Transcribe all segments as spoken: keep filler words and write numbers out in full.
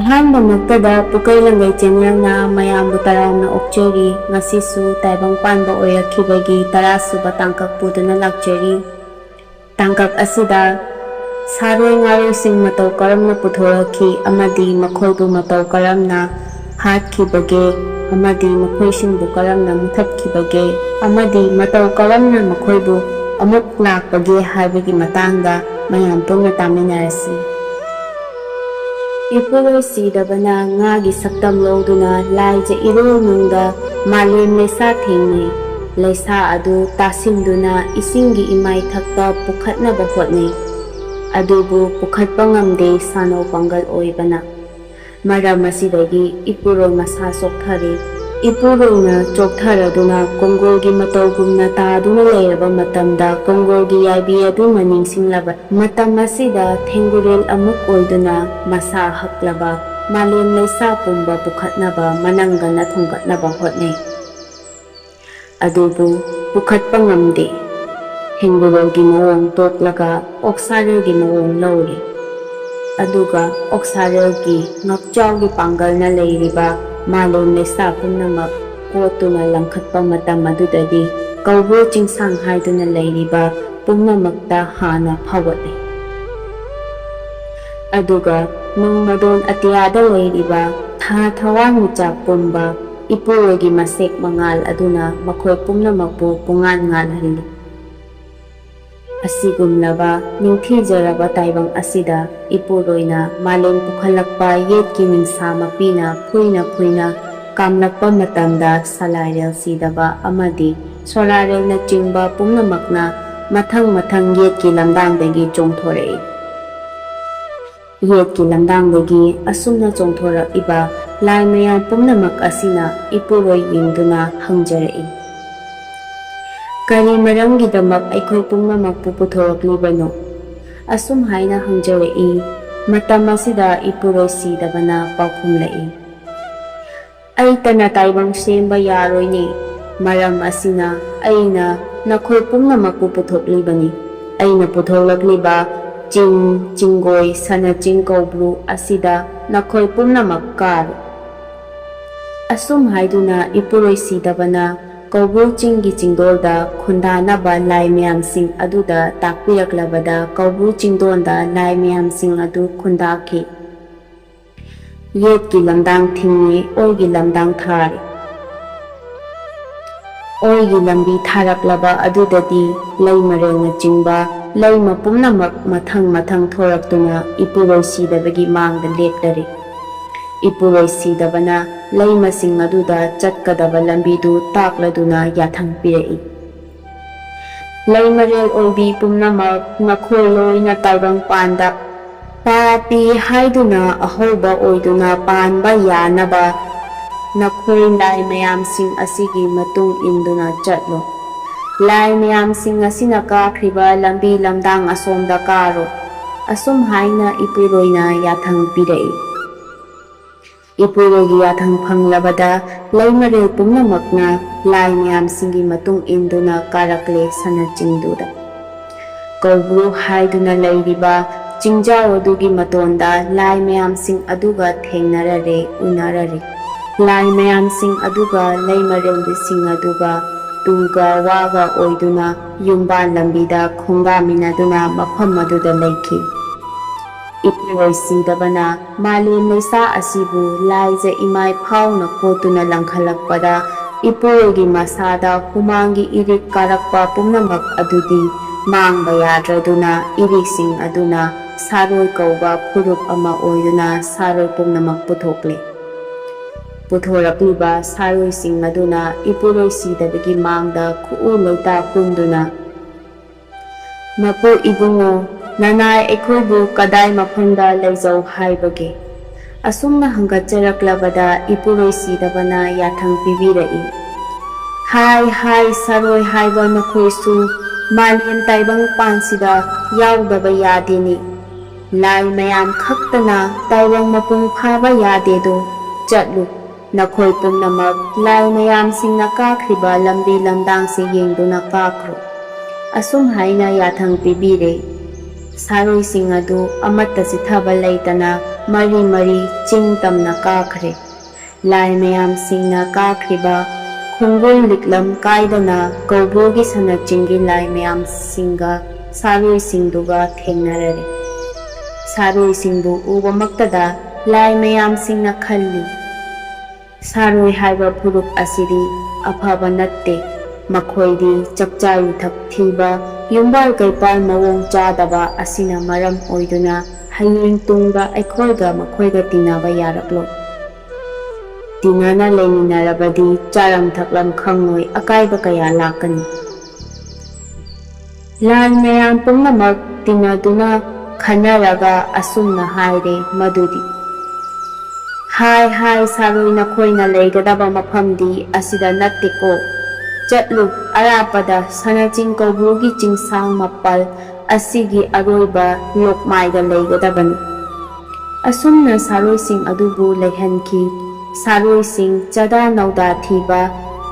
ꯑꯍꯥꯟꯕꯃꯛꯇꯗ ꯄꯨꯀꯩ ꯂꯪꯒꯩ ꯆꯦꯅꯦꯜꯅ ꯃꯌꯥꯝꯕꯨ ꯇꯔꯥꯝꯅ ꯑꯣꯛꯆꯔꯤ꯫ ꯉꯁꯤꯁꯨ ꯇꯥꯏꯕꯪ ꯄꯥꯟꯕ ꯑꯣꯏꯔꯛꯈꯤꯕꯒꯤ ꯇꯔꯥꯁꯨꯕ ꯇꯥꯡꯀꯛ ꯄꯨꯗꯨꯅ ꯂꯥꯛꯆꯔꯤ꯫ ꯇꯥꯡꯀꯛ ꯑꯁꯤꯗ ꯁꯥꯔꯣꯏ ꯉꯥꯔꯣꯏꯁꯤꯡ ꯃꯇꯧ ꯀꯔꯝꯅ ꯄꯨꯊꯣꯔꯛꯈꯤ ꯑꯃꯗꯤ ꯃꯈꯣꯏꯕꯨ ꯃꯇꯧ ꯀꯔꯝꯅ ꯍꯥꯠꯈꯤꯕꯒꯦ ꯑꯃꯗꯤ ꯃꯈꯣꯏꯁꯤꯡꯕꯨ ꯀꯔꯝꯅ ꯃꯨꯊꯠꯈꯤꯕꯒꯦ ꯑꯃꯗꯤ ꯃꯇꯧ ꯀꯔꯝꯅ ꯃꯈꯣꯏꯕꯨ ꯑꯃꯨꯛ ꯂꯥꯛꯄꯒꯦ ꯍꯥꯏꯕꯒꯤ ꯃꯇꯥꯡꯗ ꯃꯌꯥꯝ ꯄꯨꯟꯅ ꯇꯥꯃꯤꯟꯅꯔꯁꯤ꯫ ꯏꯄꯨꯔꯣꯏ ꯁꯤꯗꯕꯅ ꯉꯥꯒꯤ ꯁꯛꯇꯝ ꯂꯧꯗꯨꯅ ꯂꯥꯏꯖ ꯏꯔꯣꯜꯅꯨꯡꯗ ꯃꯥꯂꯦꯝ ꯂꯩꯁꯥ ꯊꯦꯡꯅꯩ꯫ ꯂꯩꯁꯥ ꯑꯗꯨ ꯇꯥꯁꯤꯟꯗꯨꯅ ꯏꯁꯤꯡꯒꯤ ꯏꯃꯥꯏꯊꯛꯇ ꯄꯨꯈꯠꯅꯕ ꯍꯣꯠꯅꯩ꯫ ꯑꯗꯨꯕꯨ ꯄꯨꯈꯠꯄ ꯉꯝꯗꯦ ꯁꯥꯅꯧ ꯄꯥꯡꯒꯜ ꯑꯣꯏꯕꯅ꯫ ꯃꯔꯝ ꯑꯁꯤꯗꯒꯤ ꯏꯄꯨꯔꯣꯏ ꯃꯁꯥ ꯆꯣꯛꯊꯔꯦ꯫ ꯏꯄꯨꯔꯣꯏꯅ ꯆꯣꯛꯊꯔꯗꯨꯅ ꯀꯣꯡꯒꯣꯜꯒꯤ ꯃꯇꯧꯒꯨꯝꯅ ꯇꯥꯗꯨꯅ ꯂꯩꯔꯕ ꯃꯇꯝꯗ ꯀꯣꯡꯒꯣꯜꯒꯤ ꯌꯥꯏꯕꯤ ꯑꯗꯨꯅ ꯅꯤꯡꯁꯤꯡꯂꯕ꯫ ꯃꯇꯝ ꯑꯁꯤꯗ ꯊꯦꯡꯒꯨꯔꯦꯜ ꯑꯃꯨꯛ ꯑꯣꯏꯗꯨꯅ ꯃꯁꯥ ꯍꯛꯂꯕ ꯃꯥꯂꯦꯝ ꯂꯩꯁꯥ ꯄꯨꯝꯕ ꯄꯨꯈꯠꯅꯕ ꯃꯅꯪꯒꯟꯅ ꯊꯣꯡꯒꯠꯅꯕ ꯍꯣꯠꯅꯩ꯫ ꯑꯗꯨꯕꯨ ꯄꯨꯈꯠꯄ ꯉꯝꯗꯦ꯫ ꯊꯦꯡꯒꯨꯔꯦꯜꯒꯤ ꯃꯑꯣꯡ ꯇꯣꯛꯂꯒ ꯑꯣꯛꯁꯥꯔꯦꯜꯒꯤ ꯃꯑꯣꯡ ꯂꯧꯔꯤ꯫ ꯑꯗꯨꯒ ꯑꯣꯛꯁꯥꯔꯦꯜꯒꯤ ꯉꯛꯆꯥꯎꯒꯤ ꯄꯥꯡꯒꯜꯅ ꯂꯩꯔꯤꯕ ꯃꯥꯂꯦꯝ ꯂꯩꯁꯥ ꯄꯨꯝꯅꯃꯛ ꯀꯣꯠꯇꯨꯅ ꯂꯪꯈꯠꯄ ꯃꯇꯝ ꯑꯗꯨꯗꯗꯤ ꯀꯧꯕ꯭ꯔꯨ ꯆꯤꯡꯁꯥꯡ ꯍꯥꯏꯗꯨꯅ ꯂꯩꯔꯤꯕ ꯄꯨꯝꯅꯃꯛꯇ ꯍꯥꯟꯅ ꯐꯥꯎꯒꯠꯂꯤ꯫ ꯑꯗꯨꯒ ꯅꯣꯡꯃꯗꯣꯟ ꯑꯇꯤꯌꯥꯗ ꯂꯩꯔꯤꯕ ꯊꯥ ꯊꯋꯥꯟꯃꯤꯆꯥꯛ ꯄꯨꯝꯕ ꯏꯄꯨꯔꯣꯏꯒꯤ ꯃꯁꯦꯛ ꯃꯉꯥꯜ ꯑꯗꯨꯅ ꯃꯈꯣꯏ ꯄꯨꯝꯅꯃꯛꯄꯨ ꯄꯨꯡꯉꯥꯟ ꯉꯥꯜꯍꯜꯂꯤ꯫ ꯑꯁꯤꯒꯨꯝꯂꯕ ꯅꯤꯡꯊꯤꯖꯔꯕ ꯇꯥꯏꯕꯪ ꯑꯁꯤꯗ ꯏꯄꯨꯔꯣꯏꯅ ꯃꯥꯂꯦꯝ ꯄꯨꯈꯠꯂꯛꯄ ꯌꯦꯠꯀꯤ ꯅꯤꯡꯁꯥ ꯃꯄꯤꯅ ꯐꯨꯏꯅ ꯐꯨꯏꯅ ꯀꯥꯝꯂꯛꯄ ꯃꯇꯝꯗ ꯁꯂꯥꯏꯔꯦꯜ ꯁꯤꯗꯕ ꯑꯃꯗꯤ ꯁꯣꯔꯥꯔꯦꯜꯅꯆꯤꯡꯕ ꯄꯨꯝꯅꯃꯛꯅ ꯃꯊꯪ ꯃꯊꯪ ꯌꯦꯠꯀꯤ ꯂꯝꯗꯥꯡꯗꯒꯤ ꯆꯣꯡꯊꯣꯔꯛꯏ꯫ ꯌꯦꯠꯀꯤ ꯂꯝꯗꯥꯡꯗꯒꯤ ꯑꯁꯨꯝꯅ ꯆꯣꯡꯊꯣꯔꯛꯏꯕ ꯂꯥꯏ ꯃꯌꯥꯝ ꯄꯨꯝꯅꯃꯛ ꯑꯁꯤꯅ ꯏꯄꯨꯔꯣꯏ ꯌꯦꯡꯗꯨꯅ ꯍꯪꯖꯔꯛꯏ, "ꯀꯔꯤ ꯃꯔꯝꯒꯤꯗꯃꯛ ꯑꯩꯈꯣꯏ ꯄꯨꯝꯅꯃꯛꯄꯨ ꯄꯨꯊꯣꯔꯛꯂꯤꯕꯅꯣ?" ꯑꯁꯨꯝ ꯍꯥꯏꯅ ꯍꯪꯖꯔꯛꯏ꯫ ꯃꯇꯝ ꯑꯁꯤꯗ ꯏꯄꯨꯔꯣꯏ ꯁꯤꯗꯕꯅ ꯄꯥꯎꯈꯨꯝꯂꯛꯏ, "ꯑꯩꯇꯅ ꯇꯥꯏꯕꯪ ꯁꯦꯝꯕ ꯌꯥꯔꯣꯏꯅꯦ꯫ ꯃꯔꯝ ꯑꯁꯤꯅ ꯑꯩꯅ ꯅꯈꯣꯏ ꯄꯨꯝꯅꯃꯛꯄꯨ ꯄꯨꯊꯣꯛꯂꯤꯕꯅꯤ꯫ ꯑꯩꯅ ꯄꯨꯊꯣꯛꯂꯛꯂꯤꯕ ꯆꯤꯡ, ꯆꯤꯡꯒꯣꯏ, ꯁꯅꯥ ꯆꯤꯡ ꯀꯧꯕ꯭ꯔꯨ ꯑꯁꯤꯗ ꯅꯈꯣꯏ ꯄꯨꯝꯅꯃꯛ ꯀꯥꯔꯣ꯫ ꯑꯁꯨꯝ ꯍꯥꯏꯗꯨꯅ ꯏꯄꯨꯔꯣꯏ ꯁꯤꯗꯕꯅ ꯀꯧꯕ꯭ꯔꯨ ꯆꯤꯡꯒꯤ ꯆꯤꯡꯗꯣꯜꯗ ꯈꯨꯟꯗꯥꯅꯕ ꯂꯥꯏ ꯃꯌꯥꯝꯁꯤꯡ ꯑꯗꯨꯗ ꯇꯥꯛꯄꯤꯔꯛꯂꯕꯗ ꯀꯧꯕ꯭ꯔꯨ ꯆꯤꯡꯗꯣꯟꯗ ꯂꯥꯏ ꯃꯌꯥꯝꯁꯤꯡ ꯑꯗꯨ ꯈꯨꯟꯗꯥꯈꯤ꯫ ꯌꯦꯠꯀꯤ ꯂꯝꯗꯥꯡ ꯊꯤꯡꯉꯤ, ꯑꯣꯏꯒꯤ ꯂꯝꯗꯥꯡ ꯊꯥꯔꯤ꯫ ꯑꯣꯏꯒꯤ ꯂꯝꯕꯤ ꯊꯥꯔꯛꯂꯕ ꯑꯗꯨꯗꯗꯤ ꯂꯩ ꯃꯔꯦꯜꯅꯆꯤꯡꯕ ꯂꯩꯃ ꯄꯨꯝꯅꯃꯛ ꯃꯊꯪ ꯃꯊꯪ ꯊꯣꯔꯛꯇꯨꯅ ꯏꯄꯨꯔꯣꯏ ꯁꯤꯗꯕꯒꯤ ꯃꯥꯡꯗ ꯂꯦꯞꯂꯔꯤ꯫ ꯏꯄꯨꯔꯣꯏ ꯁꯤꯗꯕꯅ ꯂꯩꯃꯁꯤꯡ ꯑꯗꯨꯗ ꯆꯠꯀꯗꯕ ꯂꯝꯕꯤꯗꯨ ꯇꯥꯛꯂꯗꯨꯅ ꯌꯥꯊꯪ ꯄꯤꯔꯛꯏ꯫ ꯂꯩꯃꯔꯦꯜ ꯑꯣꯏꯕꯤ ꯄꯨꯝꯅꯃꯛ ꯅꯈꯣꯏ ꯂꯣꯏꯅ ꯇꯥꯏꯕꯪ ꯄꯥꯟꯗ ꯄꯥꯄꯤ ꯍꯥꯏꯗꯨꯅ ꯑꯍꯧꯕ ꯑꯣꯏꯗꯨꯅ ꯄꯥꯟꯕ ꯌꯥꯅꯕ ꯅꯈꯣꯏ ꯂꯥꯏ ꯃꯌꯥꯝꯁꯤꯡ ꯑꯁꯤꯒꯤ ꯃꯇꯨꯡ ꯏꯟꯗꯨꯅ ꯆꯠꯂꯨ꯫ ꯂꯥꯏ ꯃꯌꯥꯝꯁꯤꯡ ꯑꯁꯤꯅ ꯀꯥꯈ꯭ꯔꯤꯕ ꯂꯝꯕꯤ ꯂꯝꯗꯥꯡ ꯑꯁꯣꯝꯗ ꯀꯥꯔꯣ꯫ ꯑꯁꯨꯝ ꯍꯥꯏꯅ ꯏꯄꯨꯔꯣꯏꯅ ꯌꯥꯊꯪ ꯄꯤꯔꯛꯏ꯫ ꯏꯄꯨꯔꯣꯏꯒꯤ ꯌꯥꯊꯪ ꯐꯪꯂꯕꯗ ꯂꯩꯃꯔꯦꯜ ꯄꯨꯝꯅꯃꯛꯅ ꯂꯥꯏ ꯃꯌꯥꯝꯁꯤꯡꯒꯤ ꯃꯇꯨꯡ ꯏꯟꯗꯨꯅ ꯀꯥꯔꯛꯂꯦ ꯁꯅꯥ ꯆꯤꯡꯗꯨꯗ꯫ ꯀꯧꯕ꯭ꯔꯨ ꯍꯥꯏꯗꯨꯅ ꯂꯩꯔꯤꯕ ꯆꯤꯡꯖꯥꯎ ꯑꯗꯨꯒꯤ ꯃꯇꯣꯟꯗ ꯂꯥꯏ ꯃꯌꯥꯝꯁꯤꯡ ꯑꯗꯨꯒ ꯊꯦꯡꯅꯔꯔꯦ, ꯎꯅꯔꯔꯦ꯫ ꯂꯥꯏ ꯃꯌꯥꯝꯁꯤꯡ ꯑꯗꯨꯒ ꯂꯩꯃꯔꯦꯜꯕꯤꯁꯤꯡ ꯑꯗꯨꯒ ꯇꯨꯒ ꯋꯥꯒ ꯑꯣꯏꯗꯨꯅ ꯌꯨꯝꯕꯥꯟ ꯂꯝꯕꯤꯗ ꯈꯣꯡꯗꯥꯃꯤꯟꯅꯗꯨꯅ ꯃꯐꯝ ꯑꯗꯨꯗ ꯂꯩꯈꯤ꯫ ꯏꯄꯨꯔꯣꯏ ꯁꯤꯗꯕꯅ ꯃꯥꯂꯦꯝ ꯂꯩꯁꯥ ꯑꯁꯤꯕꯨ ꯂꯥꯏꯖ ꯏꯃꯥꯏ ꯐꯥꯎꯅ ꯀꯣꯠꯇꯨꯅ ꯂꯪꯈꯠꯂꯛꯄꯗ ꯏꯄꯨꯔꯣꯏꯒꯤ ꯃꯁꯥꯗ ꯍꯨꯃꯥꯡꯒꯤ ꯏꯔꯤꯛ ꯀꯥꯔꯛꯄ ꯄꯨꯝꯅꯃꯛ ꯑꯗꯨꯗꯤ ꯃꯥꯡꯕ ꯌꯥꯗ꯭ꯔꯗꯨꯅ ꯏꯔꯤꯛꯁꯤꯡ ꯑꯗꯨꯅ ꯁꯥꯔꯣꯏ ꯀꯧꯕ ꯐꯨꯔꯨꯞ ꯑꯃ ꯑꯣꯏꯗꯨꯅ ꯁꯥꯔꯣꯏ ꯄꯨꯝꯅꯃꯛ ꯄꯨꯊꯣꯛꯂꯦ꯫ ꯄꯨꯊꯣꯔꯛꯂꯤꯕ ꯁꯥꯔꯣꯏꯁꯤꯡ ꯑꯗꯨꯅ ꯏꯄꯨꯔꯣꯏ ꯁꯤꯗꯕꯒꯤ ꯃꯥꯡꯗ ꯈꯨꯎ ꯂꯩꯇꯥ ꯀꯨꯟꯗꯨꯅ, "ꯃꯄꯨ ꯏꯕꯨꯡꯉꯣ, ꯅꯅꯥꯏ ꯑꯩꯈꯣꯏꯕꯨ ꯀꯗꯥꯏ ꯃꯐꯝꯗ ꯂꯩꯖꯧ ꯍꯥꯏꯕꯒꯦ?" ꯑꯁꯨꯝꯅ ꯍꯪꯒꯠꯆꯔꯛꯂꯕꯗ ꯏꯄꯨꯔꯣꯏ ꯁꯤꯗꯕꯅ ꯌꯥꯊꯪ ꯄꯤꯕꯤꯔꯛꯏ꯫ "ꯍꯥꯏ, ꯍꯥꯏ, ꯁꯥꯔꯣꯏ ꯍꯥꯏꯕ ꯅꯈꯣꯏꯁꯨ ꯃꯥꯂꯦꯝ ꯇꯥꯏꯕꯪ ꯄꯥꯟꯁꯤꯗ ꯌꯥꯎꯗꯕ ꯌꯥꯗꯦꯅꯦ꯫ ꯂꯥꯏ ꯃꯌꯥꯝ ꯈꯛꯇꯅ ꯇꯥꯏꯕꯪ ꯃꯄꯨꯡ ꯐꯥꯕ ꯌꯥꯗꯦꯗꯣ꯫ ꯆꯠꯂꯨ, ꯅꯈꯣꯏ ꯄꯨꯝꯅꯃꯛ ꯂꯥꯏ ꯃꯌꯥꯝꯁꯤꯡꯅ ꯀꯥꯈ꯭ꯔꯤꯕ ꯂꯝꯕꯤ ꯂꯝꯗꯥꯡꯁꯤ ꯌꯦꯡꯗꯨꯅ ꯀꯥꯈ꯭ꯔꯣ꯫" ꯑꯁꯨꯝ ꯍꯥꯏꯅ ꯌꯥꯊꯪ ꯄꯤꯕꯤꯔꯦ꯫ ꯁꯥꯔꯣꯏꯁꯤꯡ ꯑꯗꯨ ꯑꯃꯠꯇ ꯆꯤꯠꯊꯕ ꯂꯩꯇꯅ ꯃꯔꯤ ꯃꯔꯤ ꯆꯤꯡ ꯇꯝꯅ ꯀꯥꯈ꯭ꯔꯦ꯫ ꯂꯥꯏ ꯃꯌꯥꯝꯁꯤꯡꯅ ꯀꯥꯈ꯭ꯔꯤꯕ ꯈꯣꯡꯒꯨꯜ ꯂꯤꯛꯂꯝ ꯀꯥꯏꯗꯅ ꯀꯧꯕ꯭ꯔꯨꯒꯤ ꯁꯅꯆꯤꯡꯒꯤ ꯂꯥꯏ ꯃꯌꯥꯝꯁꯤꯡꯒ ꯁꯥꯔꯣꯏꯁꯤꯡꯗꯨꯒ ꯊꯦꯡꯅꯔꯔꯦ꯫ ꯁꯥꯔꯣꯏꯁꯤꯡꯕꯨ ꯎꯕꯃꯛꯇꯗ ꯂꯥꯏ ꯃꯌꯥꯝꯁꯤꯡꯅ ꯈꯜꯂꯤ, "ꯁꯥꯔꯣꯏ ꯍꯥꯏꯕ ꯐꯨꯔꯨꯞ ꯑꯁꯤꯗꯤ ꯑꯐꯕ ꯅꯠꯇꯦ꯫ ꯃꯈꯣꯏꯗꯤ ꯆꯥꯛꯆꯥ ꯌꯨꯊꯛ ꯊꯤꯕ, ꯌꯨꯝꯕꯥꯜ ꯀꯩꯄꯥꯜ ꯃꯑꯣꯡ ꯆꯥꯗꯕ ꯑꯁꯤꯅ ꯃꯔꯝ ꯑꯣꯏꯗꯨꯅ ꯍꯌꯦꯡ ꯇꯨꯡꯗ ꯑꯩꯈꯣꯏꯒ ꯃꯈꯣꯏꯒ ꯇꯤꯟꯅꯕ ꯌꯥꯔꯛꯂꯣꯏ꯫ ꯇꯤꯟꯅꯅ ꯂꯩꯃꯤꯟꯅꯔꯕꯗꯤ ꯆꯥꯔꯝ ꯊꯛꯂꯝ ꯈꯪꯂꯣꯏ, ꯑꯀꯥꯏꯕ ꯀꯌꯥ ꯂꯥꯛꯀꯅꯤ"꯫ ꯂꯥꯏ ꯃꯌꯥꯝ ꯄꯨꯝꯅꯃꯛ ꯇꯤꯟꯅꯗꯨꯅ ꯈꯟꯅꯔꯒ ꯑꯁꯨꯝꯅ ꯍꯥꯏꯔꯦ ꯃꯗꯨꯗꯤ, "ꯍꯥꯏ, ꯍꯥꯏ, ꯁꯥꯔꯣꯏ, ꯅꯈꯣꯏꯅ ꯂꯩꯒꯗꯕ ꯃꯐꯝꯗꯤ ꯑꯁꯤꯗ ꯅꯠꯇꯦꯀꯣ꯫ ꯆꯠꯂꯨ, ꯑꯔꯥꯞꯄꯗ ꯁꯅꯆꯤꯡ ꯀꯧꯕ꯭ꯔꯨꯒꯤ ꯆꯤꯡꯁꯥꯡ ꯃꯥꯄꯜ ꯑꯁꯤꯒꯤ ꯑꯔꯣꯏꯕ ꯂꯣꯛꯃꯥꯏꯗ ꯂꯩꯒꯗꯕꯅꯤ"꯫ ꯑꯁꯨꯝꯅ ꯁꯥꯔꯣꯏꯁꯤꯡ ꯑꯗꯨꯕꯨ ꯂꯩꯍꯟꯈꯤ꯫ ꯁꯥꯔꯣꯏꯁꯤꯡ ꯆꯥꯗꯥ ꯅꯧꯗꯥ ꯊꯤꯕ,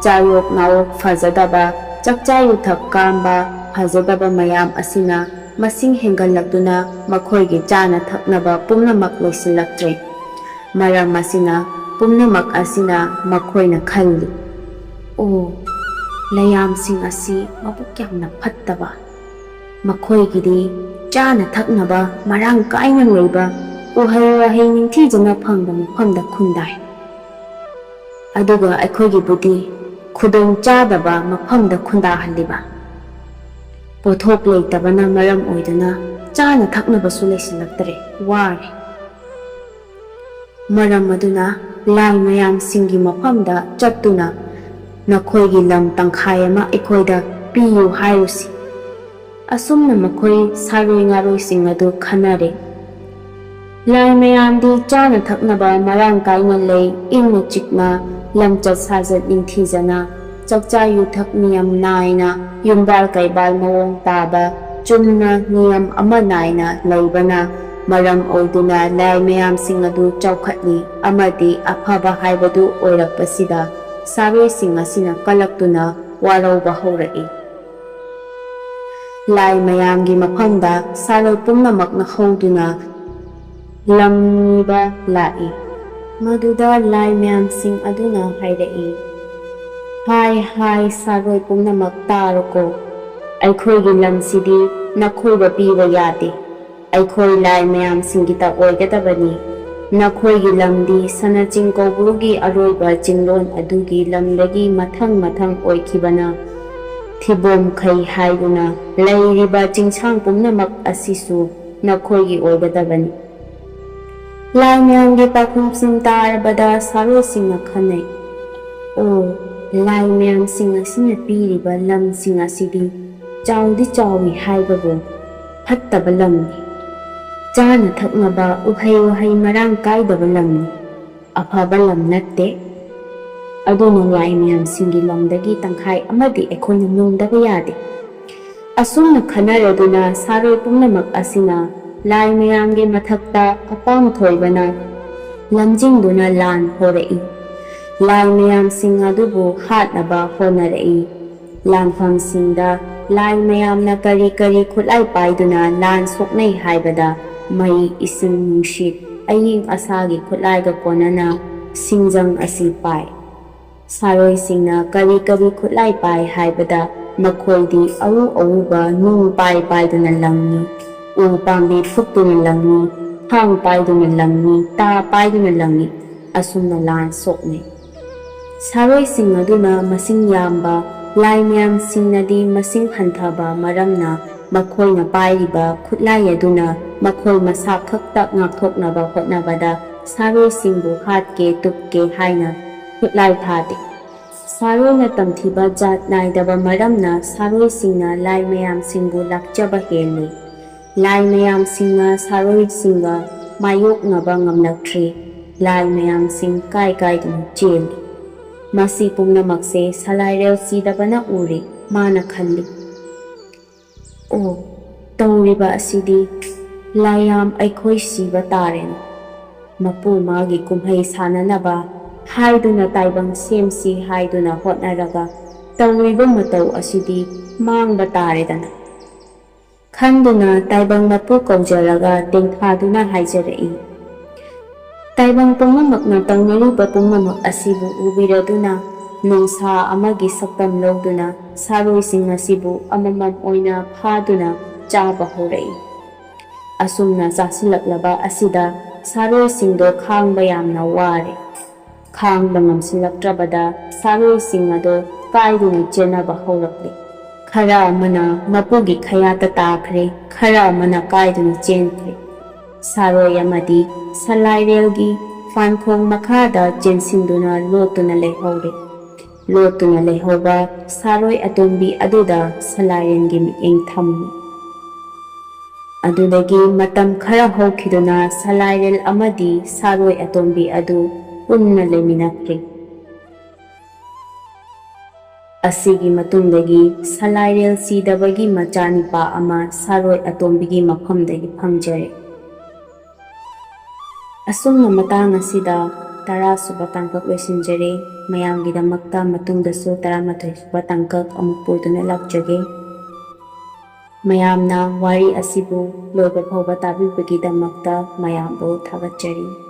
ꯆꯥꯌꯣꯛ ꯅꯥꯋꯣꯛ ꯐꯖꯗꯕ, ꯆꯥꯛꯆꯥ ꯌꯨꯊꯛ ꯀꯥꯝꯕ, ꯐꯖꯗꯕ ꯃꯌꯥꯝ ꯑꯁꯤꯅ ꯃꯁꯤꯡ ꯍꯦꯟꯒꯠꯂꯛꯇꯨꯅ ꯃꯈꯣꯏꯒꯤ ꯆꯥꯅ ꯊꯛꯅꯕ ꯄꯨꯝꯅꯃꯛ ꯂꯩꯁꯤꯜꯂꯛꯇ꯭ꯔꯦ꯫ ꯃꯔꯝ ꯑꯁꯤꯅ ꯄꯨꯝꯅꯃꯛ ꯑꯁꯤꯅ ꯃꯈꯣꯏꯅ ꯈꯜꯂꯤ, "ꯑꯣ, ꯂꯩꯌꯥꯝꯁꯤꯡ ꯑꯁꯤ ꯃꯕꯨꯛ ꯌꯥꯝꯅ ꯐꯠꯇꯕ꯫ ꯃꯈꯣꯏꯒꯤꯗꯤ ꯆꯥꯅ ꯊꯛꯅꯕ ꯃꯔꯥꯡ ꯀꯥꯏꯅ ꯂꯩꯕ, ꯎꯍꯩ ꯋꯥꯍꯩ ꯅꯤꯡꯊꯤꯖꯅ ꯐꯪꯕ ꯃꯐꯝꯗ ꯈꯨꯟꯗꯥꯏ꯫ ꯑꯗꯨꯒ ꯑꯩꯈꯣꯏꯒꯤꯕꯨꯗꯤ ꯈꯨꯗꯣꯡ ꯆꯥꯗꯕ ꯃꯐꯝꯗ ꯈꯨꯟꯗꯥꯍꯜꯂꯤꯕ꯫ ꯄꯣꯠꯊꯣꯛ ꯂꯩꯇꯕꯅ ꯃꯔꯝ ꯑꯣꯏꯗꯨꯅ ꯆꯥꯅ ꯊꯛꯅꯕꯁꯨ ꯂꯩꯁꯤꯜꯂꯛꯇ꯭ꯔꯦ, ꯋꯥꯔꯦ꯫ ꯃꯔꯝ ꯑꯗꯨꯅ ꯂꯥꯏ ꯃꯌꯥꯝꯁꯤꯡꯒꯤ ꯃꯐꯝꯗ ꯆꯠꯇꯨꯅ ꯅꯈꯣꯏꯒꯤ ꯂꯝ ꯇꯪꯈꯥꯏ ꯑꯃ ꯑꯩꯈꯣꯏꯗ ꯄꯤꯌꯨ ꯍꯥꯏꯔꯨꯁꯤ"꯫ ꯑꯁꯨꯝꯅ ꯃꯈꯣꯏ ꯁꯥꯔꯣꯏ ꯉꯥꯔꯣꯏꯁꯤꯡ ꯑꯗꯨ ꯈꯟꯅꯔꯦ꯫ ꯂꯥꯏ ꯃꯌꯥꯝꯗꯤ ꯆꯥꯅ ꯊꯛꯅꯕ ꯃꯔꯥꯡ ꯀꯥꯏꯅ ꯂꯩ, ꯏꯪꯅ ꯆꯤꯛꯅ, ꯂꯝꯆꯠ ꯁꯥꯖꯠ ꯅꯤꯡꯊꯤꯖꯅ, ꯆꯥꯛꯆꯥ ꯌꯨꯊꯛ ꯅꯤꯌꯝ ꯅꯥꯏꯅ, ꯌꯨꯝꯕꯥꯜ ꯀꯩꯕꯥꯜ ꯃꯑꯣꯡ ꯇꯥꯕ, ꯆꯨꯝꯅ ꯅꯤꯌꯝ ꯑꯃ ꯅꯥꯏꯅ ꯂꯩꯕꯅ ꯃꯔꯝ ꯑꯣꯏꯗꯨꯅ ꯂꯥꯏ ꯃꯌꯥꯝꯁꯤꯡ ꯑꯗꯨ ꯆꯥꯎꯈꯠꯂꯤ ꯑꯃꯗꯤ ꯑꯐꯕ ꯍꯥꯏꯕꯗꯨ ꯑꯣꯏꯔꯛꯄꯁꯤꯗ ꯁꯥꯔꯣꯏꯁꯤꯡ ꯑꯁꯤꯅ ꯀꯂꯛꯇꯨꯅ ꯋꯥꯔꯧꯕ ꯍꯧꯔꯛꯏ꯫ ꯂꯥꯏ ꯃꯌꯥꯝꯒꯤ ꯃꯐꯝꯗ ꯁꯥꯔꯣꯏ ꯄꯨꯝꯅꯃꯛꯅ ꯍꯧꯗꯨꯅ ꯂꯝ ꯅꯤꯕ ꯂꯥꯛꯏ꯫ ꯃꯗꯨꯗ ꯂꯥꯏ ꯃꯌꯥꯝꯁꯤꯡ ꯑꯗꯨꯅ ꯍꯥꯏꯔꯛꯏ, "ꯍꯥꯏ, ꯍꯥꯏ, ꯁꯥꯔꯣꯏ ꯄꯨꯝꯅꯃꯛ ꯇꯥꯔꯣꯀꯣ꯫ ꯑꯩꯈꯣꯏꯒꯤ ꯂꯝꯁꯤꯗꯤ ꯅꯈꯣꯏꯗ ꯄꯤꯕ ꯌꯥꯗꯦ꯫ ꯑꯩꯈꯣꯏ ꯂꯥꯏ ꯃꯌꯥꯝꯁꯤꯡꯒꯤꯇ ꯑꯣꯏꯒꯗꯕꯅꯤ꯫ ꯅꯈꯣꯏꯒꯤ ꯂꯝꯗꯤ ꯁꯅꯥ ꯆꯤꯡ ꯀꯧꯕ꯭ꯔꯨꯒꯤ ꯑꯔꯣꯏꯕ ꯆꯤꯡꯂꯣꯟ ꯑꯗꯨꯒꯤ ꯂꯝꯗꯒꯤ ꯃꯊꯪ ꯃꯊꯪ ꯑꯣꯏꯈꯤꯕꯅ ꯊꯤꯕꯣꯝꯈꯩ ꯍꯥꯏꯗꯨꯅ ꯂꯩꯔꯤꯕ ꯆꯤꯡꯁꯥꯡ ꯄꯨꯝꯅꯃꯛ ꯑꯁꯤꯁꯨ ꯅꯈꯣꯏꯒꯤ ꯑꯣꯏꯒꯗꯕꯅꯤ꯫" ꯂꯥꯏ ꯃꯌꯥꯝꯒꯤ ꯄꯥꯎꯈꯨꯝꯁꯤꯡ ꯇꯥꯔꯕꯗ ꯁꯥꯔꯣꯏꯁꯤꯡꯅ ꯈꯟꯅꯩ, "ꯑꯣ, ꯂꯥꯏ ꯃꯌꯥꯝꯁꯤꯡ ꯑꯁꯤꯅ ꯄꯤꯔꯤꯕ ꯂꯝꯁꯤꯡ ꯑꯁꯤꯗꯤ ꯆꯥꯎꯗꯤ ꯆꯥꯎꯏ ꯍꯥꯏꯕꯕꯨ ꯐꯠꯇꯕ ꯂꯝꯅꯤ꯫ ꯆꯥꯅ ꯊꯛꯅꯕ ꯎꯍꯩ ꯋꯥꯍꯩ ꯃꯔꯥꯡ ꯀꯥꯏꯗꯕ ꯂꯝꯅꯤ꯫ ꯑꯐꯕ ꯂꯝ ꯅꯠꯇꯦ꯫ ꯑꯗꯨꯅ ꯂꯥꯏ ꯃꯌꯥꯝꯁꯤꯡꯒꯤ ꯂꯝꯗꯒꯤ ꯇꯪꯈꯥꯏ ꯑꯃꯗꯤ ꯑꯩꯈꯣꯏꯅ ꯃꯨꯟꯗꯕ ꯌꯥꯗꯦ꯫" ꯑꯁꯨꯝꯅ ꯈꯟꯅꯔꯗꯨꯅ ꯁꯥꯔꯣꯏ ꯄꯨꯝꯅꯃꯛ ꯑꯁꯤꯅ ꯂꯥꯏ ꯃꯌꯥꯝꯒꯤ ꯃꯊꯛꯇ ꯑꯄꯥꯝ ꯊꯣꯏꯕꯅ ꯂꯝꯖꯤꯡꯗꯨꯅ ꯂꯥꯟ ꯍꯧꯔꯛꯏ꯫ ꯂꯥꯏ ꯃꯌꯥꯝꯁꯤꯡ ꯑꯗꯨꯕꯨ ꯍꯥꯠꯅꯕ ꯍꯣꯠꯅꯔꯛꯏ꯫ ꯂꯥꯟꯐꯝꯁꯤꯡꯗ ꯂꯥꯏ ꯃꯌꯥꯝꯅ ꯀꯔꯤ ꯀꯔꯤ ꯈꯨꯠꯂꯥꯏ ꯄꯥꯏꯗꯨꯅ ꯂꯥꯟ ꯁꯣꯛꯅꯩ ꯍꯥꯏꯕꯗ ꯃꯩ, ꯏꯁꯤꯡ, ꯅꯨꯡꯁꯤꯠ, ꯑꯏꯪ ꯑꯁꯥꯒꯤ ꯈꯨꯠꯂꯥꯏꯒ ꯀꯣꯟꯅꯅ ꯁꯤꯡꯖꯪ ꯑꯁꯤ ꯄꯥꯏ꯫ ꯁꯥꯔꯣꯏꯁꯤꯡꯅ ꯀꯔꯤ ꯀꯔꯤ ꯈꯨꯠꯂꯥꯏ ꯄꯥꯏ ꯍꯥꯏꯕꯗ ꯃꯈꯣꯏꯗꯤ ꯑꯎ ꯑꯎꯕ ꯅꯨꯡ ꯄꯥꯏ ꯄꯥꯏꯗꯨꯅ ꯂꯪꯉꯤ, ꯎ ꯄꯥꯝꯕꯤ ꯐꯨꯛꯇꯨꯅ ꯂꯪꯉꯤ, ꯊꯥꯡ ꯄꯥꯏꯗꯨꯅ ꯂꯪꯉꯤ, ꯇꯥ ꯄꯥꯏꯗꯨꯅ ꯂꯪꯉꯤ, ꯑꯁꯨꯝꯅ ꯂꯥꯟ ꯁꯣꯛꯅꯩ꯫ ꯁꯥꯔꯣꯏꯁꯤꯡ ꯑꯗꯨꯅ ꯃꯁꯤꯡ ꯌꯥꯝꯕ, ꯂꯥꯏ ꯃꯌꯥꯝꯁꯤꯡꯅꯗꯤ ꯃꯁꯤꯡ ꯍꯟꯊꯕ ꯃꯔꯝꯅ ꯃꯈꯣꯏꯅ ꯄꯥꯏꯔꯤꯕ ꯈꯨꯠꯂꯥꯏ ꯑꯗꯨꯅ ꯃꯈꯣꯏ ꯃꯁꯥ ꯈꯛꯇ ꯉꯥꯛꯊꯣꯛꯅꯕ ꯍꯣꯠꯅꯕꯗ ꯁꯥꯔꯣꯏꯁꯤꯡꯕꯨ ꯍꯥꯠꯀꯦ ꯇꯨꯞꯀꯦ ꯍꯥꯏꯅ ꯈꯨꯠꯂꯥꯏ ꯊꯥꯗꯦ꯫ ꯁꯥꯔꯣꯏꯅ ꯇꯝꯊꯤꯕ ꯖꯥꯠ ꯅꯥꯏꯗꯕ ꯃꯔꯝꯅ ꯁꯥꯔꯣꯏꯁꯤꯡꯅ ꯂꯥꯏ ꯃꯌꯥꯝꯁꯤꯡꯕꯨ ꯂꯥꯛꯆꯕ ꯍꯦꯜꯂꯤ꯫ ꯂꯥꯏ ꯃꯌꯥꯝꯁꯤꯡꯅ ꯁꯥꯔꯣꯏꯁꯤꯡꯒ ꯃꯥꯌꯣꯛꯅꯕ ꯉꯝꯂꯛꯇ꯭ꯔꯤ꯫ ꯂꯥꯏ ꯃꯌꯥꯝꯁꯤꯡ ꯀꯥꯏ ꯀꯥꯏꯗꯨꯅ ꯆꯦꯜꯂꯤ꯫ ꯃꯁꯤ ꯄꯨꯝꯅꯃꯛꯁꯦ ꯁꯂꯥꯏꯔꯦꯜ ꯁꯤꯗꯕꯅ ꯎꯔꯦ꯫ ꯃꯥꯅ ꯈꯜꯂꯤ, "ꯑꯣ, ꯇꯧꯔꯤꯕ ꯑꯁꯤꯗꯤ ꯂꯥꯏꯌꯥꯝ ꯑꯩꯈꯣꯏ ꯁꯤꯕ ꯇꯥꯔꯦꯅꯦ꯫ ꯃꯄꯨ ꯃꯥꯒꯤ ꯀꯨꯝꯍꯩ ꯁꯥꯟꯅꯅꯕ ꯍꯥꯏꯗꯨꯅ ꯇꯥꯏꯕꯪ ꯁꯦꯝꯁꯤ ꯍꯥꯏꯗꯨꯅ ꯍꯣꯠꯅꯔꯒ ꯇꯧꯔꯤꯕ ꯃꯇꯧ ꯑꯁꯤꯗꯤ ꯃꯥꯡꯕ ꯇꯥꯔꯦꯗꯅ꯫" ꯈꯟꯗꯨꯅ ꯇꯥꯏꯕꯪ ꯃꯄꯨ ꯀꯧꯖꯔꯒ ꯇꯦꯡꯊꯥꯗꯨꯅ ꯍꯥꯏꯖꯔꯛꯏ, "ꯇꯥꯏꯕꯪ ꯄꯨꯝꯅꯃꯛꯅ ꯇꯧꯅꯔꯤꯕ ꯄꯨꯝꯅꯃꯛ ꯑꯁꯤꯕꯨ ꯎꯕꯤꯔꯗꯨꯅ ꯅꯣꯡꯁꯥ ꯑꯃꯒꯤ ꯁꯛꯇꯝ ꯂꯧꯗꯨꯅ ꯁꯥꯔꯣꯏꯁꯤꯡ ꯑꯁꯤꯕꯨ ꯑꯃꯃꯝ ꯑꯣꯏꯅ ꯐꯥꯗꯨꯅ ꯆꯥꯕ ꯍꯧꯔꯛꯏ꯫ ꯑꯁꯨꯝꯅ ꯆꯥꯁꯤꯜꯂꯛꯂꯕ ꯑꯁꯤꯗ ꯁꯥꯔꯣꯏꯁꯤꯡꯗꯣ ꯈꯥꯡꯕ ꯌꯥꯝꯅ ꯋꯥꯔꯦ꯫ ꯈꯥꯡꯕ ꯉꯝꯁꯤꯜꯂꯛꯇ꯭ꯔꯕꯗ ꯁꯥꯔꯣꯏꯁꯤꯡ ꯑꯗꯣ ꯀꯥꯏꯗꯨꯅ ꯆꯦꯟꯅꯕ ꯍꯧꯔꯛꯂꯦ꯫ ꯈꯔ ꯑꯃꯅ ꯃꯄꯨꯒꯤ ꯈꯌꯥꯠꯇ ꯇꯥꯈ꯭ꯔꯦ, ꯈꯔ ꯑꯃꯅ ꯀꯥꯏꯗꯨꯅ ꯆꯦꯟꯈ꯭ꯔꯦ꯫ ꯁꯥꯔꯣꯏ ꯑꯃꯗꯤ ꯁꯂꯥꯏꯔꯦꯜꯒꯤ ꯐꯥꯟꯈꯣꯡ ꯃꯈꯥꯗ ꯆꯦꯟꯁꯤꯟꯗꯨꯅ ꯂꯣꯠꯇꯨꯅ ꯂꯩꯍꯧꯔꯦ꯫ ꯂꯣꯠꯇꯨꯅ ꯂꯩꯍꯧꯕ ꯁꯥꯔꯣꯏ ꯑꯇꯣꯝꯕꯤ ꯑꯗꯨꯗ ꯁꯂꯥꯏꯔꯦꯜꯒꯤ ꯃꯤꯠꯌꯦꯡ ꯊꯝꯃꯤ꯫ ꯑꯗꯨꯗꯒꯤ ꯃꯇꯝ ꯈꯔ ꯍꯧꯈꯤꯗꯨꯅ ꯁꯂꯥꯏꯔꯦꯜ ꯑꯃꯗꯤ ꯁꯥꯔꯣꯏ ꯑꯇꯣꯝꯕꯤ ꯑꯗꯨ ꯄꯨꯟꯅ ꯂꯩꯃꯤꯟꯅꯈ꯭ꯔꯦ꯫ ꯑꯁꯤꯒꯤ ꯃꯇꯨꯡꯗꯒꯤ ꯁꯂꯥꯏꯔꯦꯜ ꯁꯤꯗꯕꯒꯤ ꯃꯆꯥꯅꯤꯄꯥ ꯑꯃ ꯁꯥꯔꯣꯏ ꯑꯇꯣꯝꯕꯤꯒꯤ ꯃꯐꯝꯗꯒꯤ ꯐꯪꯖꯔꯦ꯫ ꯑꯁꯨꯝꯅ ꯃꯇꯥꯡ ꯑꯁꯤꯗ ꯇꯔꯥꯁꯨꯕ ꯇꯥꯡꯀꯛ ꯂꯣꯏꯁꯤꯟꯖꯔꯦ꯫ ꯃꯌꯥꯝꯒꯤꯗꯃꯛꯇ ꯃꯇꯨꯡꯗꯁꯨ ꯇꯔꯥꯃꯥꯊꯣꯏꯁꯨꯕ ꯇꯥꯡꯀꯛ ꯑꯃꯨꯛ ꯄꯨꯗꯨꯅ ꯂꯥꯛꯆꯒꯦ꯫ ꯃꯌꯥꯝꯅ ꯋꯥꯔꯤ ꯑꯁꯤꯕꯨ ꯂꯣꯏꯕ ꯐꯥꯎꯕ ꯇꯥꯕꯤꯕꯒꯤꯗꯃꯛꯇ ꯃꯌꯥꯝꯕꯨ ꯊꯥꯒꯠꯆꯔꯤ꯫